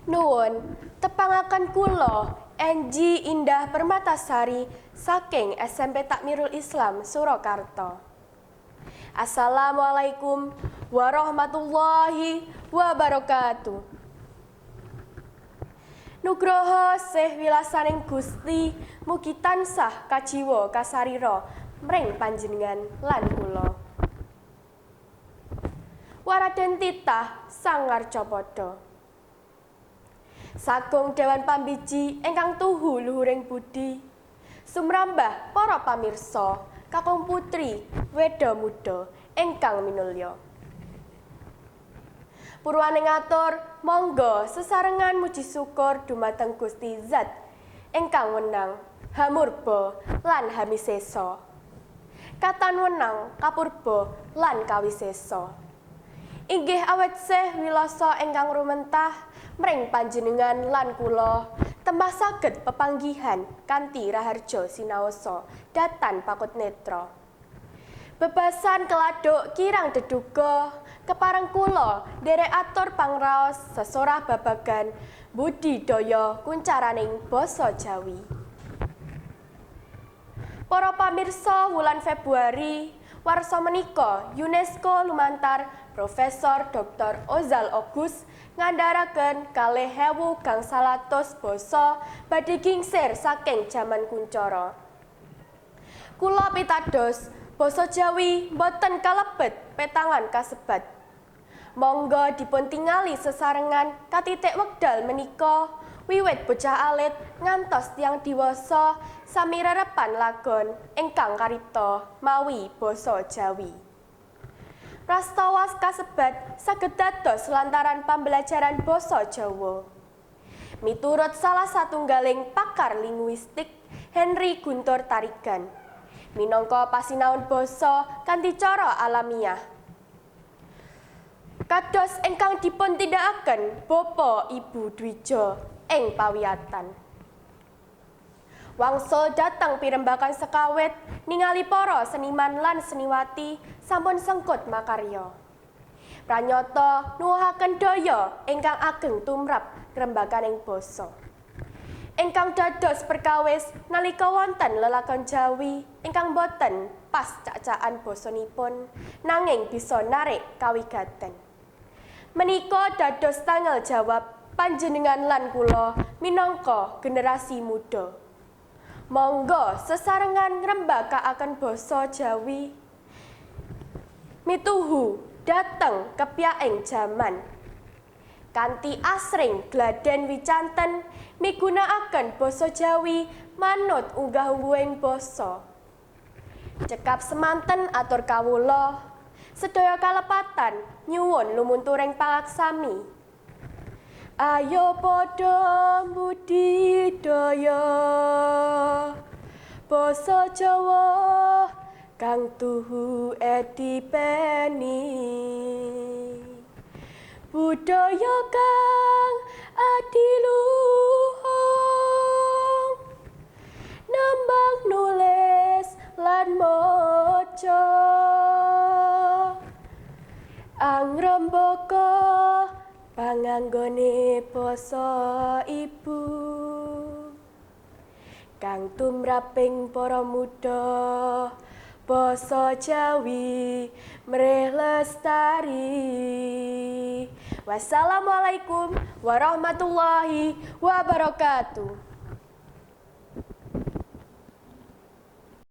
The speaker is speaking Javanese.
Nuwun, tepangaken kula Enji Indah Permatasari saking SMP Takmirul Islam Surakarta. Assalamualaikum warahmatullahi wabarakatuh. Nugroho sih wilasaning Gusti mugi tansah kajiwa kasarira mring panjenengan lan kula. Waraden titah Sang Ngarcapada. Sagung Dewan Pambiji ingkang tuhu luhuring budi. Sumrambah para pamirsa, kakung putri, wedha muda ingkang minulya. Purwane ngatur, monggo sesarengan muji syukur dumateng Gusti Zat ingkang wenang, hamurba lan hamisesa. Katan wenang kapurba lan kawisesa. Inggih awet sih wilasa ingkang rumentah mring panjenengan lan kula tembah saged pepanggihan kanthi raharja sinaosa datan pakut netra. Bebasan keladuk kirang deduga kepareng kula nderek atur pangraos sesorah babagan budidaya kuncaraning basa Jawi. Para pamirsa, wulan Februari warsa menika UNESCO lumantar Profesor Dr. Ozal Ogus ngandharaken 2400 basa badhe gingsir saking jaman kuncara. Kula pitados, basa Jawi boten kalebet petangan kasebat. Monggo dipun tingali sesarengan katitik wekdal menika wiwit bocah alit ngantos tiyang diwasa sami rerepan lagon ingkang karipta mawi basa Jawi. Prastawa kasebat saged dados lantaran pembelajaran basa Jawa. Miturut salah satunggaling pakar linguistik, Henry Guntur Tarigan, minangka pasinaon basa kanthi cara alamiah. Kados ingkang dipun tindakaken Bapa Ibu Dwija ing pawiyatan. Wangsul dhateng pirembakan sekawit ningali para seniman lan seniwati sampun sengkut makarya. Pranyata nuwuhaken daya ingkang ageng tumrap ngrembakaning basa. Ingkang dados perkawis nalika wonten lelagon Jawi ingkang boten pas cak-cakan basanipun nanging bisa narik kawigaten. Menika dados tangel jawab panjenengan lan kula minangka generasi muda. Monggo sesarengan ngrembakakaken basa Jawi mituhu dhateng kepyaking jaman. Kanthi asring gladhen wicanten migunakaken basa Jawi manut unggah-ungguhing basa. Cekap semanten atur kawula, sedaya kalepatan nyuwun lumunturing pangaksami. Ayo padha mbudidaya basa Jawa kang tuhu edipeni. Budaya kang adiluhung nembang, nulis lan maca, angrembaka panganggone basa ibu kang tumraping para muda, basa Jawi mrih lestari. Wassalamualaikum warahmatullahi wabarakatuh.